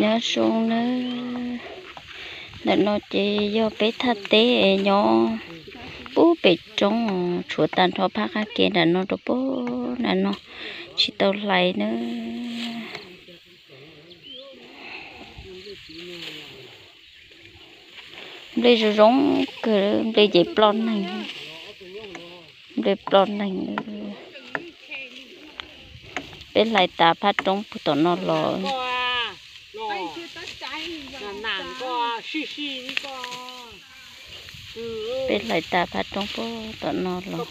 Nyob zoo nawb, ntawm no ces yog peb thaj teb es nyob pub pem roob, tshuav tag nrho phab qab ke nram no rau pem nram no, tsis tau hlais nawb. Nplej zoo zoo kawg, nplej ces ploj neeg, nplej ploj neeg. Peb hlais tas phab roob puag tom no los. Peb hlais tas phab roob puag tom no los.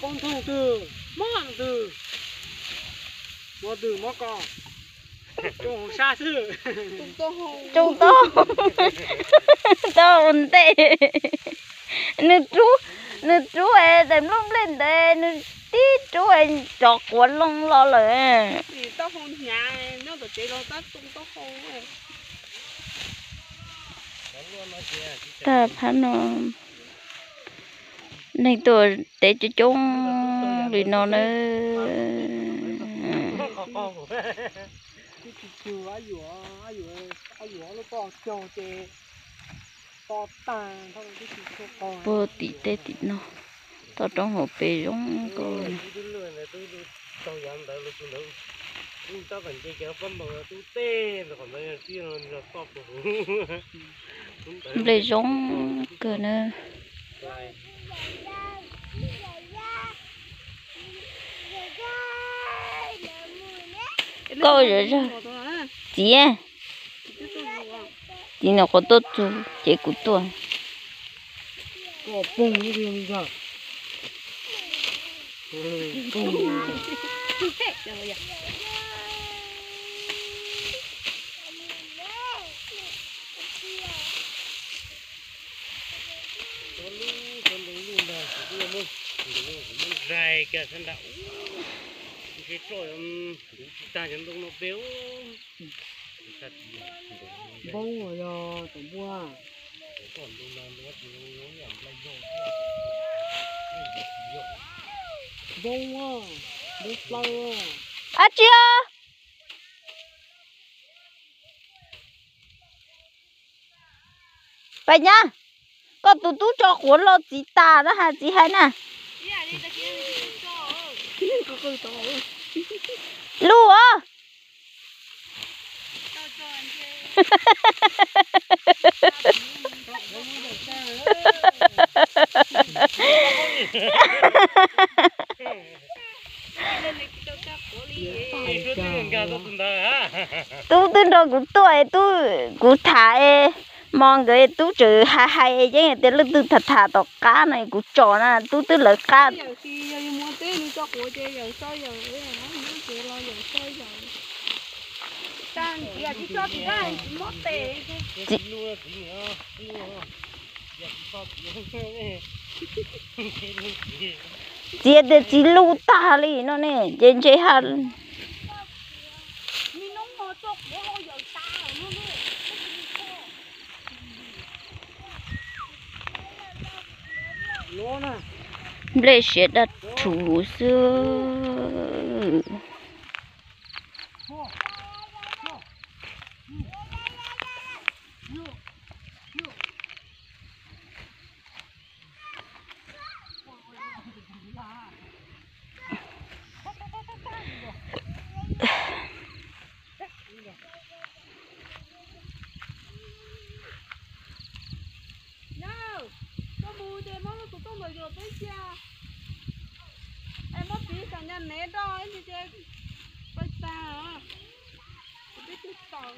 Tsoo taub, taub hau ntej. Nws rub, nws rub es daim nplooj nplej ntawd nws tib rub es rov quav loo los lawm. Tag phab no neeg tuaj teb coob coob li no na. Puag tim tej tim no, toj roob hauv pes zoo nkauj li. Nplej zoo kawg na. Koj zom zaws, txiv, txiv nyuam qhuav tuaj txug ces kuv tuaj. Npoo yog tom npua. Npoo, npoo plaws. Ab tsi os. Pais nyab, koj tus tub tso quav lo txiv tas na has txiv hais na. Luj os. Tub twb nrog kuv tuaj, tub, kuv tham es hmo nkawd tub tseem hais hais yeeb tias leej twg tham tham tom qab no kuv tsom na tub twb lawv qab. Txiv tias txiv luj tag li no ne ces ntshe ha. Nplej siav daj rhuv xwb. Koj mus ces muab tus rooj ntawd yuav peb cia. Es muab piv xam nyas nev rau ces pais tas. Kuv twb tsis tau.